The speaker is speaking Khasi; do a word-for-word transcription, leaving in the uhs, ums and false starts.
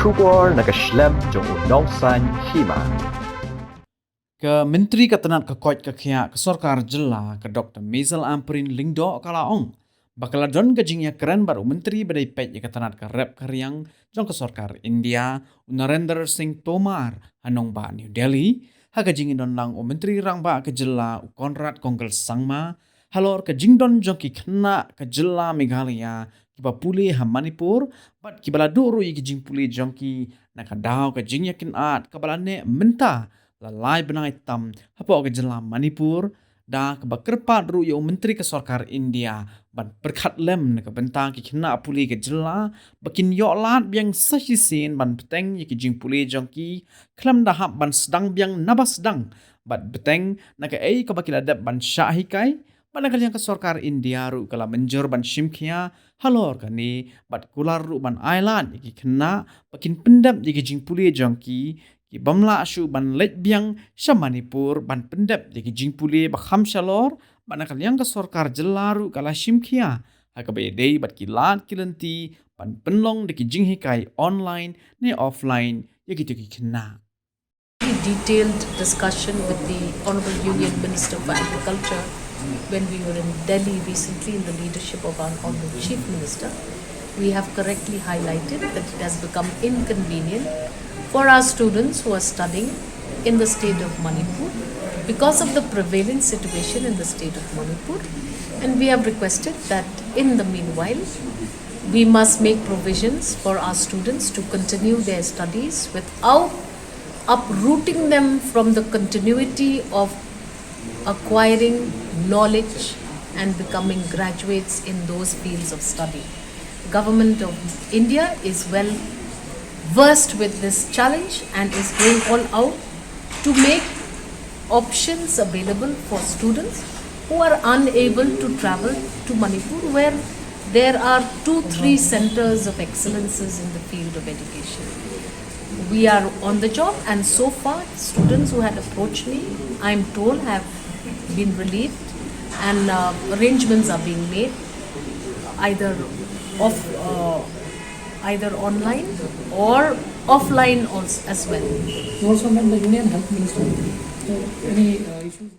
Khubor na ka shlem jong u nongsaiñ hima. Ka Myntri ka tnat ka koit ka khiah ka sorkar jylla ka Doktor Maisel Ampareen Lyngdoh ka la ong ba ka la don ka jingïakren bad u Myntri ba dei peit ïa ka tnat ka rep ka riang jong ka sorkar India, u Narendra Singh Tomar, ha nongbah New Delhi, ha ka jingïadon lang u Myntri Rangbah ka jylla u Conrad Kongkal Sangma, halor ka jingdon jong ki khynnah ka jylla Meghalaya kiba pule ha Manipur, bad kiba la duh ruh ïa ki jingpule jong ki na ka daw ka jingïakynad kaba la neh mynta la lai bnai tam hapoh ka jylla Manipur, da kaba kyrpad ruh ïa u Myntri ka sorkar India ban pyrkhat lem na ka bynta ki khynnah pule ka jylla, ba kin ïoh lad biang sa shisien ban bteng ïa ki jingpule jong ki, khlem da hap ban sdang biang naba sdang, bad bteng na kaei kaba ki la dep ban shah hikai, bad na ka liang ka sorkar India ruh ka la mynjur ban shim khia halor kane, bad kular ruh ban ailad ïa ki khynnah ba kin pyndep ïa ki jingpule jong ki, ki bym lah shuh ban leit biang sha Manipur ban pyndep ïa ki jingpule ba kham shalor, bad na ka liang ka sorkar jylla ruh ka la shim khia ha kaba ïadei bad ki lad ki lynti ban pynlong da ki jinghikai online ne offline ïa kito ki khynnah. Detailed discussion with the Honorable Union Minister for Agriculture when we were in Delhi recently in the leadership of our Honorable Chief Minister. We have correctly highlighted that it has become inconvenient for our students who are studying in the state of Manipur because of the prevailing situation in the state of Manipur, and we have requested that in the meanwhile we must make provisions for our students to continue their studies without uprooting them from the continuity of acquiring knowledge and becoming graduates in those fields of study. Government of India is well versed with this challenge and is going all out to make options available for students who are unable to travel to Manipur, where there are two, three centers of excellences in the field of education. We are on the job, and so far, students who had approached me, I'm told, have been relieved, and uh, arrangements are being made, either off, uh, either online or offline also, as well. You also met the Union Health Minister. So any uh, issues?